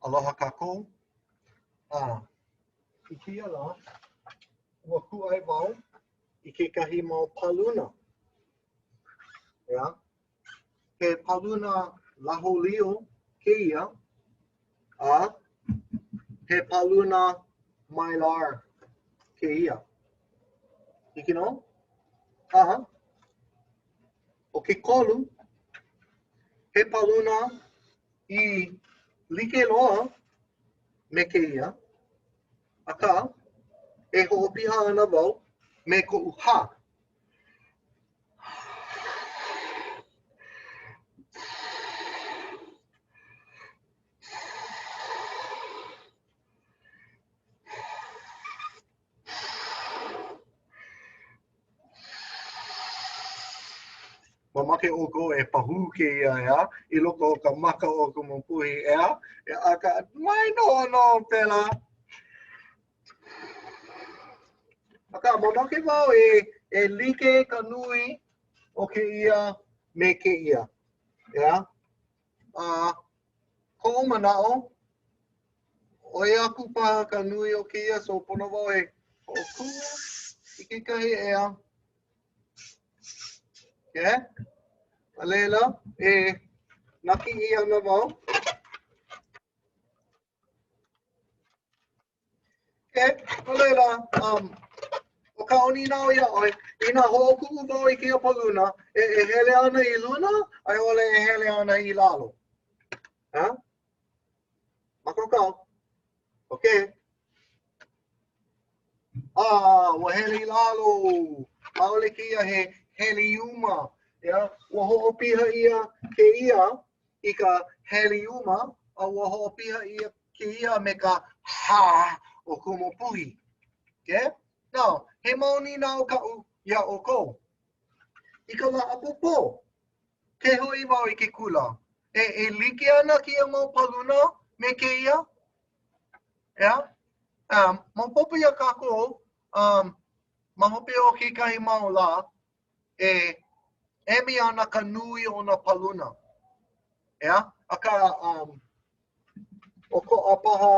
Aloha kākou. A i kēia lā, ua kūʻai wau i kekahi mau paluna. ʻEā, he paluna laholio kēia, a he paluna mylar kēia. Hiki nō? A ʻo ke kolu, he paluna i like loa me kēia, akā, e hoʻopiha ana wau me koʻu hā. Mamake ʻoukou e pahū kēia, ʻeā, i loko o ka maka o Kumu Puhi, ʻeā? Akā, mai noʻonoʻo pēlā. Akā, mamake wau e, e like ka nui o kēia me kēia, ʻeā? A koʻu manaʻo, ʻoi aku paha ka nui o kēia, so pono wau e hoʻokuʻu i kekahi ʻeā. Okay? A laila, e nakiʻi ana wau. Okay, no laila, um, ʻo kaʻu nīnau iā ʻoe, inā hoʻokuʻu wau i kēia paluna, e, e hele ana i luna, a i ʻole e hele ana i lalo? Ha? Mākaukau? Okay. Ah, ua hele i lalo. ʻAʻole kēia he heliuma. Yeah? Ua hoʻopiha ʻia kēia i ka heliuma, a ua hoʻopiha ʻia kēia me ka hā o Kumu Puhi. Okay? Now, he mau nīnau kaʻu iā ʻoukou. I ka lā ʻapōpō, ke hoʻi wau i ke kula, e, e like ana kēia mau paluna me kēia? Yeah? Um, maopopo iā kākou, um, ma hope o kekahi mau lā, e emi ana ka nui o nā paluna. ʻEā? Akā, um, ʻokoʻa paha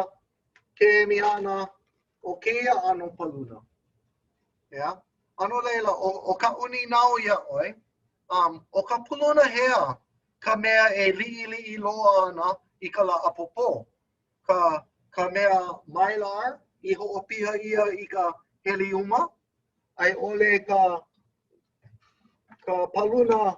ke emi ʻana o kēia ʻano paluna. ʻEā? A no laila, ʻo, ʻo kaʻu nīnau iā ʻoe, um, ʻo ka puluna hea ka mea e liʻiliʻi loa ana i ka lā ʻapōpō? Ka, ka mea mylar i hoʻopiha ʻia i ka heliuma, a i ʻole ka, ka paluna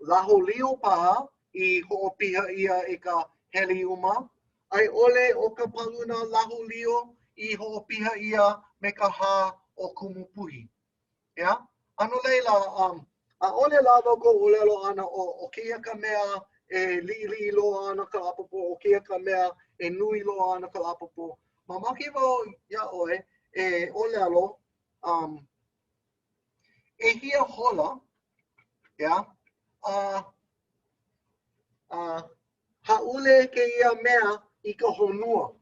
laholio paha i hoʻopiha ʻia i ka heliuma, a i ʻole ʻo ka paluna laholio i hoʻopiha ʻia me ka hā o Kumu Puhi. ʻEā? A no laila, um, ʻaʻole lawa koʻu ʻōlelo ʻana ʻo, ʻo kēia ka mea e liʻiliʻi loa ana ka lā ʻapōpō, ʻo kēia ka mea e nui loa ana ka lā ʻapōpō. Mamake wau iā ʻoe e ʻōlelo, um, ʻehia hola, ʻeā, a, a hāʻule kēia mea i ka honua.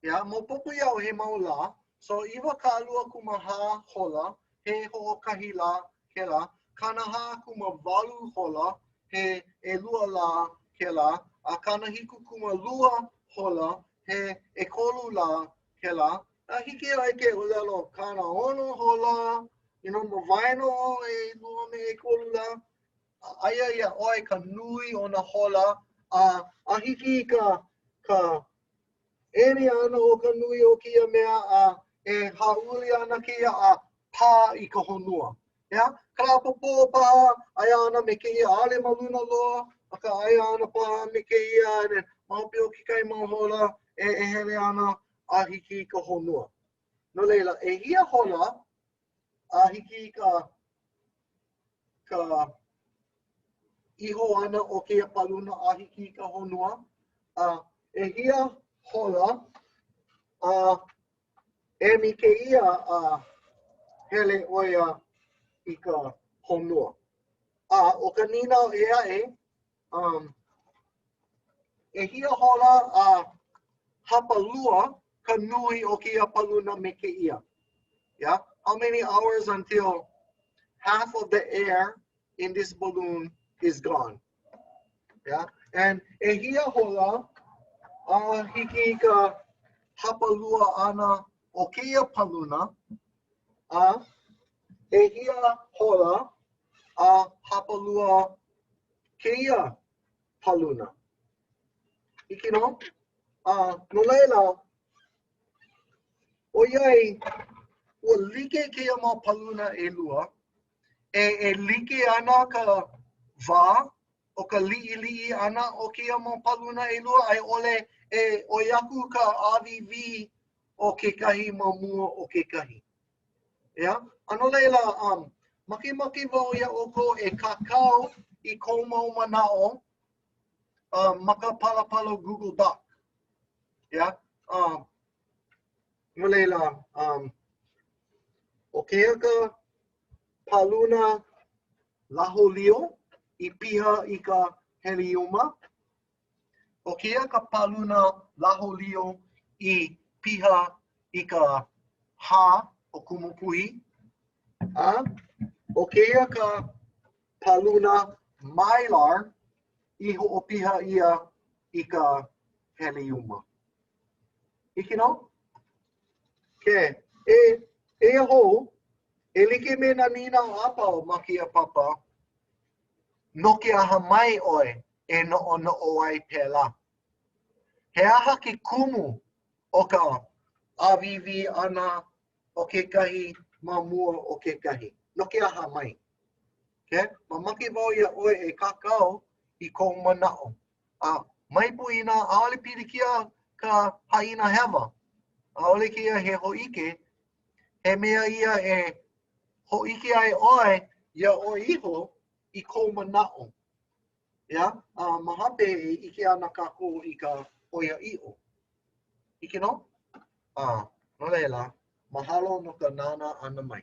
ʻEā, maopopo iā ʻoe he mau lā, so 24 hola, he hoʻokahi lā kēlā, 48 hola, he ʻelua lā kēlā, a 72 hola, he ʻekolu lā kēlā, A hiki iā ʻoe ke ʻōlelo 60 hola, you know, ma waena o ʻelua me ʻekolu lā, aia iā ʻoe ka nui o nā hola, a, a hiki i ka, ka emi ʻana o ka nui o kēia mea, a e hāʻule ana kēia a pā i ka honua. ʻEā, ka lā ʻapōpō paha, aia ana me kēia, ʻaʻole ma luna loa, akā aia ana paha me kēia, and then ma hope o kekahi mau hola e, e hele ana a hiki i ka honua. No laila, ʻehia hola a hiki i ka, ka iho ʻana o kēia paluna a hiki i ka honua, a ʻehia hola a emi kēia a hele ʻo ia i ka honua. A ʻo ka nīnau ʻē aʻe, um, ʻehia hola a hapalua ka nui o kēia paluna me kēia? Yeah? How many hours until half of the air in this balloon is gone? Yeah? And ʻehia hola. A hiki i ka hapalua ʻana o kēia paluna, a ʻehia hola a hapalua kēia paluna? Hiki nō? A no laila, ʻoiai ua like kēia mau paluna ʻelua, e, e like ana ka wā o ka liʻiliʻi ʻana o kēia mau paluna ʻelua a i ʻole e ʻoi aku ka ʻāwīwī o kekahi ma mua o kekahi. ʻEā? A no laila, um, makemake wau iā ʻoukou e kākau i kou mau manaʻo um, ma ka palapala Google Doc. ʻEā? Um, no laila, um, ʻo kēia ka paluna laholio i piha i ka heliuma. ʻO kēia ka paluna laholio i piha i ka hā o Kumupuhi. A ʻo kēia ka paluna mylar i hoʻopiha ʻia i ka heliuma. Hiki nō? Okay. E, eia hou, e like me nā nīnau a pau ma kēia papa, no ke aha mai ʻoe e noʻonoʻo ai pēlā? He aha ke kumu o ka ʻāwīwī ʻana o kekahi ma mua o kekahi? No ke aha mai? Okay? Mamake wau iā ʻoe e kākau i kou manaʻo. A mai poina, ʻaʻole pilikia ka haʻina hewa. ʻAʻole kēia he hōʻike, he mea ia e hōʻike ai ʻoe iā ʻoe iho i kou manaʻo. ʻEā? A ma hope e ʻike ana kākou i ka ʻoiaʻiʻo. Hiki nō? A, no laila, mahalo no ka nānā ʻana mai.